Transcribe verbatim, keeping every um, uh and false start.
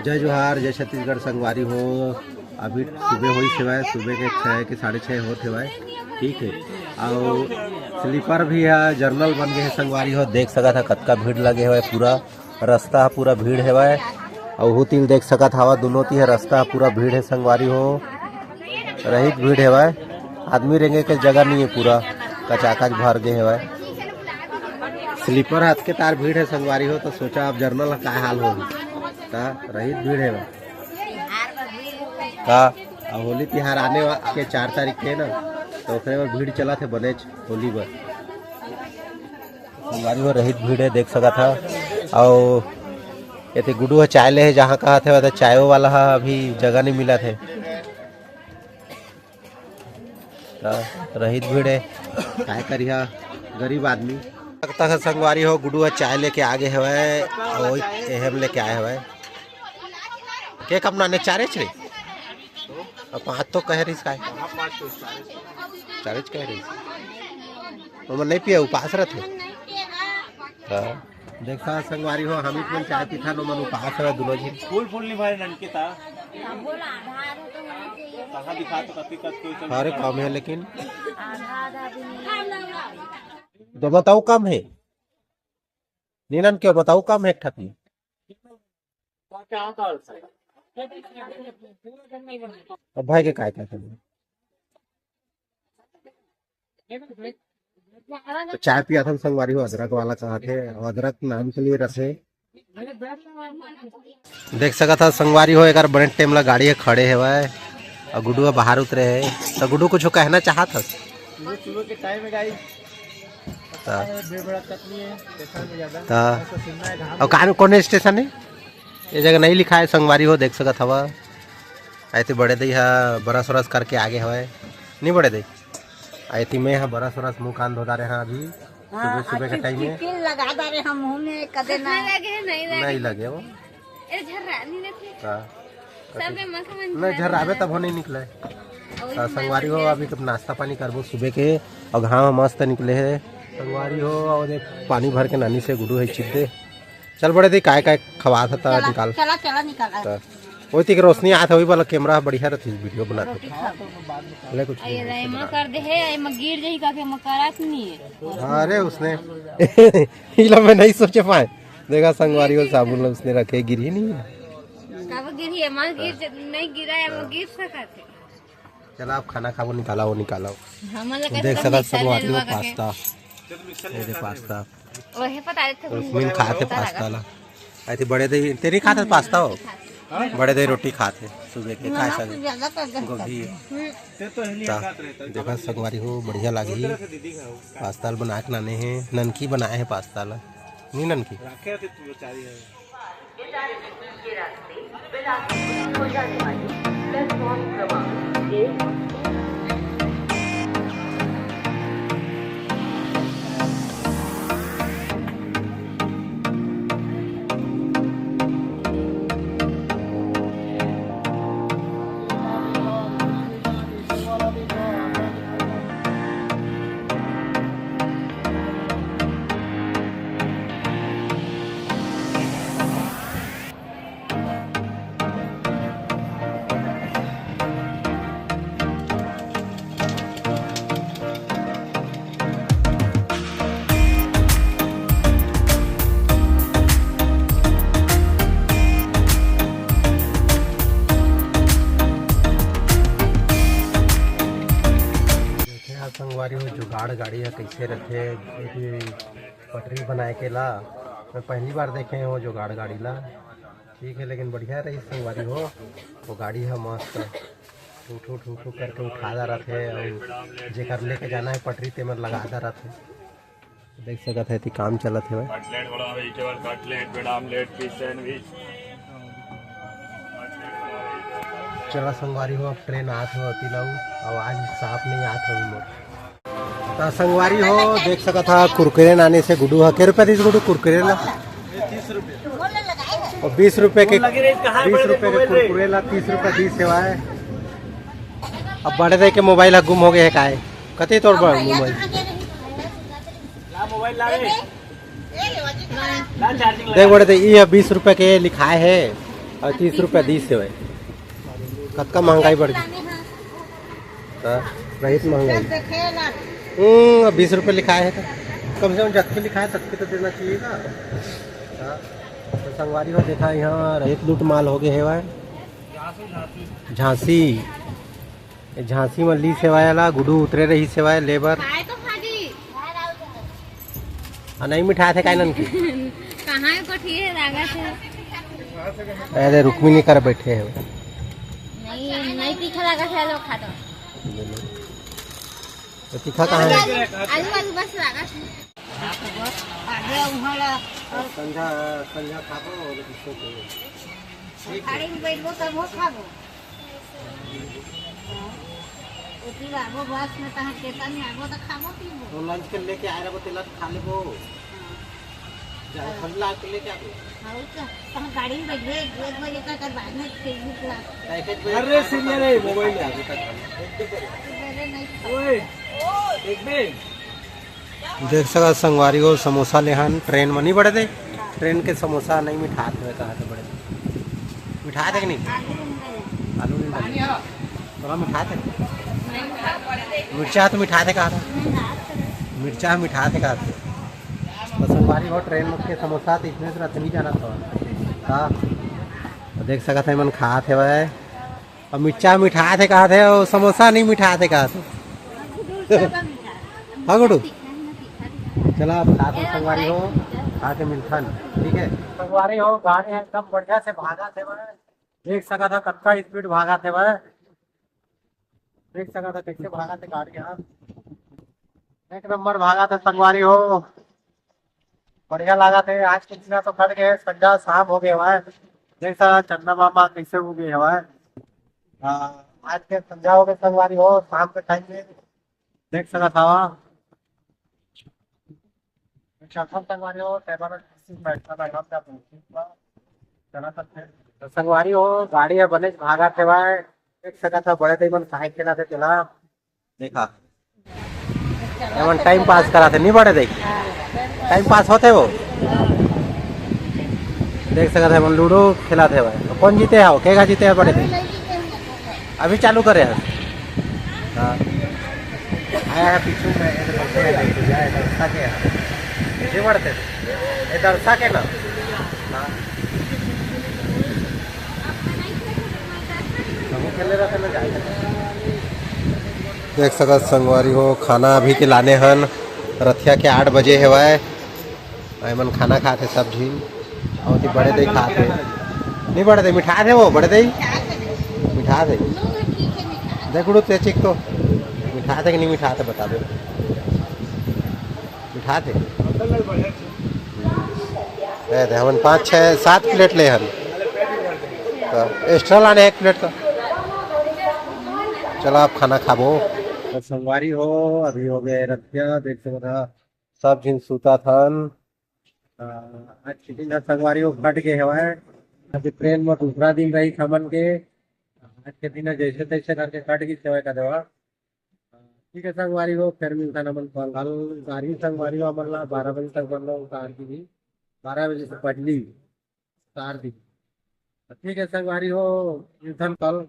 जय जोहार, जय छत्तीसगढ़ संगवारी हो। अभी सुबह होइस हेवय, सुबह के छः के साढ़े छः होत हेवय, ठीक है। अउ स्लीपर भी है, जर्नल बन गए है संगवारी हो। देख सकत हा कतका भीड़ लगे हेवय, पूरा रास्ता ह पूरा भीड़ हेवय। अउ उहू तिल देख सकत हवा, दोनों ती ह रास्ता ह पूरा भीड़ है संगवारी हो, रहित भीड़ हेवय। आदमी रेंगे के जगह नहीं है, पूरा कचाकच भर गए हेवय। स्लीपर हाथ के तार भीड़ है संगवारी हो, तो सोचा अब जर्नल का हाल होही। त रहित भीड़ है बा। का? अब होली तिहार आने वा-, के चार तारीख के ना, तो ओकरे बर भीड़ चलत है बनेच होली बर। संगवारी हो रहित भीड़ है, देख सकत हा। अउ एते गुडू ह चाय ले हे, जहाँ कहत हे, वहाँ चायो वाला ह अभी जगह नहीं मिलत है। त रहित भीड़ है, काय करिहा, गरीब आदमी। लगता है संगवारी हो, गुडू ह चाय लेके आ गए हवय, अउ एहम लेके आए हवय। के कप नाने चारे च रे? अब पाँच तो कह रही काय? चारे च कह रही। ओमन नहीं पिया, उपास रहते। हाँ। देखा संगवारी हो, हम ही मन चाय पीथा, नो मन उपास है दोनों जी। फूल फूल नहीं भाई ननके ता। कहाँ दिखा तो कति कत कोई चल अरे कम है लेकिन। तो बताओ कम है। नीनन क्यों बताओ कम है एक ठक में। अब भाई के काय काय करना? तो चाय पिया था संगवारी हो, अदरक वाला कहा थे, अदरक नाम के लिए रखे। देख सकत हा संगवारी हो, एकर बने टाइम ला गाड़ी ह खड़े हेवय अउ गुडू ह बाहर उतरे हे। तो गुडू कुछ कहना चाहत हस? सुबह सुबह के टाइम है गाइस। हाँ। भीड़ भड़क कतनी है, स्टेशन में ज्यादा। हाँ। ऐसा सुनना है घाम। अउ कहाँ में कौन स्टेशन है? ये जगह नहीं लिखा है संगवारी हो, देख सकत हवा। ऐसे बड़े दई हा बरस वरस करके आगे हवय, नहीं बड़े दई? ऐसे मैं हा बरस वरस मुंह कान धोदा रहे हाँ अभी। हाँ, सुबह सुबह के टाइम में। टिफिन लगा डारे हम मुंह में, कदे ना। नहीं लगे, नहीं लगे। नहीं लगे वो। ए, झर्रा नहीं रहते। हाँ। सब में मक्खन नहीं, झर्रा झर्राबे तब हो नहीं निकले। और हाँ, संगवारी हो, अभी तो नाश्ता पानी करबो सुबह के, अउ घाम मस्त निकले है। संगवारी हो, अउ दे पानी भर के नानी से गुडू है चिप दे। चल बड़े दे, काय काय खवात हता चला, निकाल। चला, चला निकाल। हाँ। ओती के रोशनी आत हे, ओही वाला कैमरा बढ़िया रहती, वीडियो बनाते। रोटी खा। ले कुछ आ, ये नहीं, एमा बना। कर दे हे, एमा गिर जाही का के, एमा करत नहीं है। अरे उसने इला मैं नहीं सोचे पाए। देखा संगवारी हो, साबुन ला उसने रखे, गिरी नहीं है। काबर गिरी है? मां गिर ज-, नहीं गिरा है, वो गिर सकत है। चला, आप खाना खाबो, निकाला वो, निकाला वो। हमन ला देख कैसे सकत मिक्सर संगवारी हो, में लगा के। पास्ता। ये दे पास्ता। ओहे पता है, तो उसमें खाते पास्ता ला। ऐसे बड़े दे, तेरी खाते पास्ता हो? बड़े दे रोटी खाते सुबह के, खाए नमक संग ज्यादा कर दे। गोभी। हम्म। ता, देखा संगवारी हो, बढ़िया लागी। पास्ता ल बना के लाने हे, ननकी बनाए हे पास्ता ला। नहीं ननकी। रखे थे तू बेचारी है। एचआरटीसी के रास्ते बिलासपुर हो जाने वाली प्लेटफॉर्म क्रमांक एक। देखे हा संगवारी हो, जुगाड़ गाड़ी ह कइसे रथे, ये भी पटरी बनाए के ला। मैं पहली बार देखे हो जुगाड़ गाड़ी ला। ठीक है, लेकिन बढ़िया रही संगवारी हो, वो गाड़ी ह मस्त ठू ठू ठू ठू करके उठा डारत हे, अउ जेकर लेके जाना है पटरी, तेमन लगा डारत हे। देख सकत है, एती काम चलत हेवय। कटलेट बड़ा, vegetable cutlet, bread omelette, fish sandwich. चला संगवारी हो, अब ट्रेन आत हो अति लऊ, आवाज साफ नहीं आत हो मोर। त संगवारी हो, देख सकत हा, कुरकुरे नाने से गुडू हा। के रुपया दिस गुडू कुरकुरे ला? और बीस रुपए के, बीस रुपए के कुरकुरे ला तीस रुपए दिस हेवय। अब बड़े दे के मोबाइल हा गुम हो गए है काय? कते तोर बड़ मोबाइल? देख बड़े दे, ये बीस रुपए के लिखाए है आज तीस रुपया दिस हे भाई। कतका महंगाई बढ़ गे। हाँ, बहुत महंगाई। हम्म, अब बीस रुपया लिखाय हे त कम से कम जतके लिखाय हे ततके तो देना चाहिए ना। हाँ, तो संगवारी हो, देखा, यहाँ रहित लूट माल हो गे हे भाई। झांसी, ये झांसी म लीस हे भाई ला, गुडू उतरे रहिस हे भाई लेबर। खाए तो खा जी। आ, नहीं मिठाथे काय ननकी? कहाँ है कोठी है, लागत है। अरे, रुक्मिणी कर बैठे हैं। नहीं, नहीं तीखा लागत है, लो खा दो। तो तीखा कहाँ है? आलू, आलू बस लागत है। आगे उहाँ ला। संझा, संझा खाबो, और किसको कहो? खाड़ी में बैठबो, तब हो खाबो। ओती लागो बस में, तहाँ खेता में आगो त खाबो पीबो। तो लंच के लेके आए रहो, तेला खा लेबो। हाँ। जा, हाँ। ठंड लाग के लेके आबो। हाँ, और क्या? तहाँ गाड़ी में बैठबे, एक बजे तक, और बाद में फिर भूख लाग। अरे, सीनियर है, मोबाइल है। अभी तक हम अरे नहीं खाओ। ओए, देख बे। देख सकत संगवारी हो, समोसा लेहन ट्रेन म, नहीं बड़े दे, ट्रेन के समोसा नहीं मिठात हे, कहा थे बड़े दे। मिठात हे कि नहीं? आलू नहीं डाले। थोड़ा मिठात हे। मिर्चा तो मिठात हे कहा था। मिर्चा मिठात हे कहा थे। तो संगवारी हो, ट्रेन म के समोसा तो इसने से रथ नहीं जाना था। हाँ। तो देख सकत हे, मन खात हे भाई। अब मिर्चा मिठात हे कहा थे, और समोसा नहीं मिठात हे कहा थे। हाँ गुडू, चला अब खात हो संगवारी हो, खा के मिलथन, ठीक है। संगवारी हो, गाड़ी एकदम बढ़िया से भागत हे भाई। देख सकत हो कतका स्पीड भागत हे भाई। देख सकत हो कैसे भागत हे गाड़ी ह। एक नंबर भागत हे संगवारी हो। बढ़िया लागत हे। आज के दिन तो कट गए, संझा शाम हो गए हवय। देख सकत चंदा मामा कैसे हो गए हवय। हाँ, आज के संझा हो गए संगवारी हो, शाम के टाइम में देख सकत हवा। अच्छा, संगवारी हो, टेबल बैठा बैठा। चला सकते हैं। तो संगवारी हो, गाड़ी ह बनेच भागत हवय। देख सकत हव, बड़े दई मन साइकिल आथे तेला। देखा, एमन टाइम पास कराथे, नहीं बड़े देख, टाइम पास होथे वो। देख सकत हे, एमन लूडो खेलत हे भाई। कौन जीते हे? के का जीते हे बड़े देख? अभी चालू करे हे। हाँ। आया है पीछू में, ये तो बच्चे हैं, ये तो जाए, दर्शक है। ये बढ़ते, ये दर्शक है ना? हाँ। देख सकत संगवारी हो, खाना अभी के लाने हन, रथिया के आठ बजे हेवय। एमन खाना खात हे सब झिन, अउ ओती बड़े दई खात हे। नहीं बड़े दई, मिठात हे वो, बड़े दई? मिठात हे। देख उड़ू ते चिक तो, मिठात हे कि नहीं मिठात हे, बता दे। मिठात हे। ए, दे, हमन पाँच, छः, सात प्लेट ले हन। तो एक्स्ट्रा लाने एक प्लेट का। चला, अब खाना खाबो। तो संगवारी हो, अभी हो गए रतिया, देख सकत हा, सब झिन सुतत हन। अ, आज के दिन ह संगवारी हो कट गए हवय। अभी ट्रेन में दूसरा दिन रही हमन के। आज के दिन ह जैसे तैसे करके कट गई हवय का देवा। ठीक है संगवारी हो, फिर मिलता ना मन कॉल। कल गाड़ी संगवारी हो, हमन ला बारह बजे तक मन ला उतार दी, बारह बजे से पहली उतार दी। ठीक है संगवारी हो, मिलथन कल।